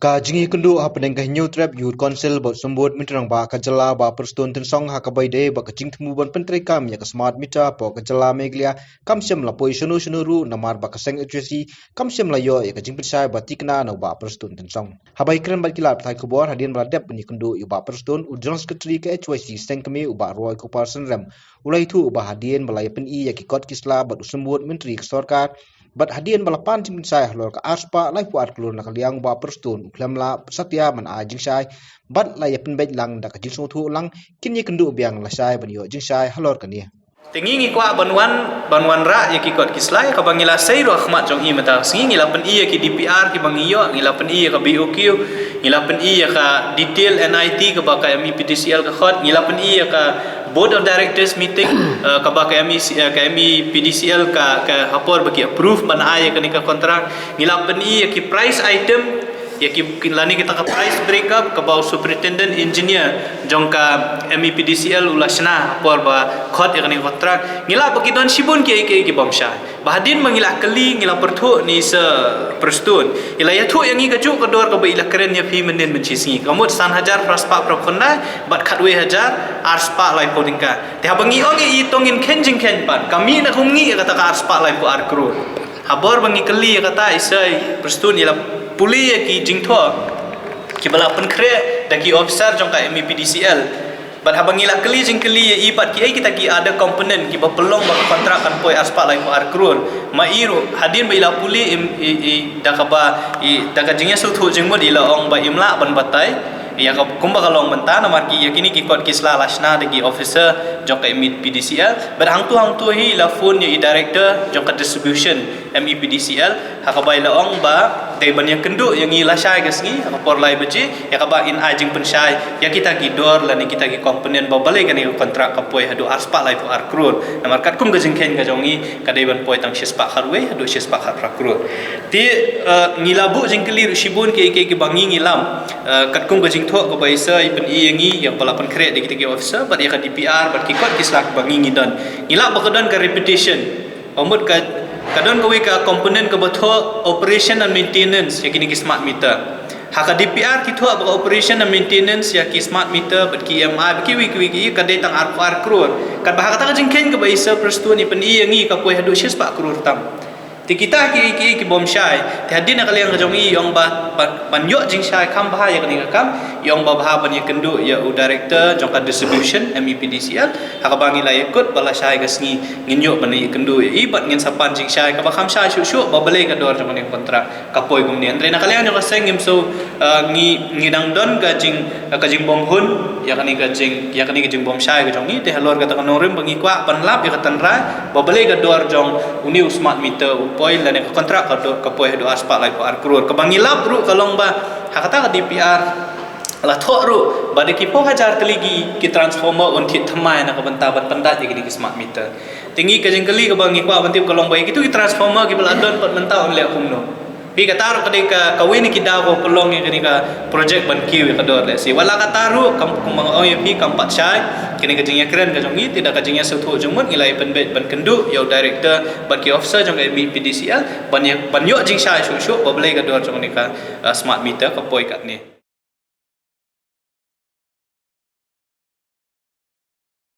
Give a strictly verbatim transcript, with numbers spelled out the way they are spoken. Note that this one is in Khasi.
Ka jingïakynduh hapdeng ka Hynñiewtrep Youth Council bad u Symbud Myntri Rangbah ka jylla Bah Prestone Tynsong ha kaba ïadei bad ka jingthmu ban pyntreikam ïa ka smart meter hapoh ka jylla Meghalaya kam shym la poi shano shano ruh namar ba ka seng H Y C kam shym la ïoh ïa ka jingpynshai ba thikna na u Bah Prestone Tynsong. Haba ïakren bad ki lad pathai khubor hadien ba la dep ban ïakynduh ïa u Bah Prestone, u General Secretary ka H Y C seng kmie u Bah Roy Kupar Synrem u la ïathuh ba hadien ba la ïa pyni ïa ki kot ki sla bad u Symbud Myntri ka sorkar bad hadien ba la pan jingpynshai halor ka ar spah laiphew ar klur na ka liang u Bah Prestone u khlem la satia ban ai jingshai bad la ïa pynbeit lang da ka jingsngewthuh lang kin ïakynduh biang lashai ban ïoh jingshai halor kane. Te ngi ngi kwah ban wan, ban wanrah ïa ki kot ki sla kaba ngi la sei ruh ha khmat jong i mynta ka sngi. Ngi la pyni ïa ki D P R kiba ngi ïoh, ngi la pyni ïa ka B O Q, ngi la pyni ïa ka detail N I T kaba ka M E P D C L ka khot, ngi la pyni ïa ka Board of Directors meeting, eh, kaba ka M E C, eh, ka M E P D C L ka, ka ha por ba ki approve ban ai ïa kane ka contract. Ngi la pyni ïa ki price item, ïa ki, ki lane kita ka price breakup kaba u Superintendent Engineer jong ka M E P D C L u la shna ha por ba khot ïa kane ka contract. Ngi la ba ki don shibun kiei kiei ki bym shai. Ba hadien ba ngi la kylli, ngi la pyrthuh na i Sir Prestone, i la ïathuh ïa ngi kajuh ka dor kaba i la kren ïa phi mynnin mynshisngi. Ka mut san hajar phra spah phra phew khyndai bad khatwei hajar ar spah laiphew tyngka. Te haba ngi ong ïa i, to ngin kheiñ jingkheiñ pat, ka mih na kumne ïa kata ka ar spah laiphew ar klur. Ha por ba ngi kylli ïa kata, i Sir Prestone i la pule ïa ki jingthoh kiba la pynkhreh da ki officer jong ka M E P D C L. Bad haba ngi la kylli jingkylli ïa i pat, kiei kita ki other component kiba pynlong ba ka contract kan poi ar spah laiphew ar klur. Ma i ruh hadien ba i la pule, im, i, i, da kaba, i, da ka jingïasngewthuh jingmut i la ong ba im lah ban batai ïa ka kumba ka long mynta, namar ki, ïa kine ki kot ki sla la shna da ki officer jong ka M E P D C L. Bad hangtu hangtu hi i la phone ïa i director jong ka distribution M E P D C L, ha kaba i la ong ba dei ban ïakynduh ïa ngi lashai ka sngi ha ka por lai baje, ïa kaba in ai jingpynshai ïa kita ki dor lane kita ki component ba balei kane ka contract ka poi haduh ar spah laiphew ar klur. Namar katkum ka jingkheiñ ka jong ngi, ka dei ban poi tang shi spah khatwei haduh shi spah khatphra klur. Te, eh, ngi la buh jingkylli ruh shibun kiei kiei kiba ngi ngi lam, eh, katkum ka jingthoh kaba i Sir i pyni ïa ngi, ïa kaba la pynkhreh da kita ki officer bad ïa ka D P R bad ki kot ki sla kiba ngi ngi don. Ngi la ba ka don ka reputation. Ka mut ka, ka don kawei ka component kaba thoh operation and maintenance ïa kine ki smart meter. Ha ka D P R ki thoh ba ka operation and maintenance ïa ki smart meter bad ki E M I bad kiwei kiwei ki, ka dei tang ar, ar klur. Katba ha kata ka jingkheiñ kaba i Sir Prestone i pyni ïa ngi, ka poi haduh shi spah klur tam. Te kita ki, ki, ki bym shai. Te hadien na ka liang ka jong i, i ong ba, ba, ban ïoh jingshai kham bha ïa kane ka kam, i ong ba bha ban ïakynduh ïa u director jong ka distribution M E P D C L. Ha kaba ngi la ïakut ba lashai ka sngi ngin ïoh ban ïakynduh ïa i bad ngin sa pan jingshai kaba kham shai shuh shuh ba balei ka dor jong kane ka contract ka poi kumne. Hynrei na ka liang jong ka seng ngim shu, eh, ngi, ngi dang don ka jing, ka jingbymhun ïa kane ka jing, ïa kane ka jingbymshai ka jong ngi. Te halor kata ka nongrim ba ngi kwah ban lap ïa ka tynrai ba balei ka dor jong une u smart meter u poi lane ka contract ka dor, ka poi haduh ar spah laiphew ar klur. Kaba ngi lap ruh ka long ba ha kata ka D P R la thoh ruh ba da ki phew hajar tylli ki, ki transformer un thied thymmai na ka bynta ban pyndait ïa kine ki smart meter. Te ngi ka jingkylli kaba ngi kwah ban tip ka long ba ïa kitu ki transformer kiba la don pat mynta un leh kumno. Phi, kata ruh ka dei ka, kawei na ki daw ba pynlong ïa kane ka project ban kiew ïa ka dor lehse. Wat la kata ruh, kam, kumba nga ong ïa phi, kam pat shai kane ka jingïakren ka jong ngi. Te da ka jingïasngewthuh jingmut ngi la ïa pynbeit ban kynduh ïa u director bad ki officer jong ka M E P D C L ban ïa, ban ïoh jingshai shuh shuh ba balei ka dor jong kane ka, uh, smart meter ka poi katne.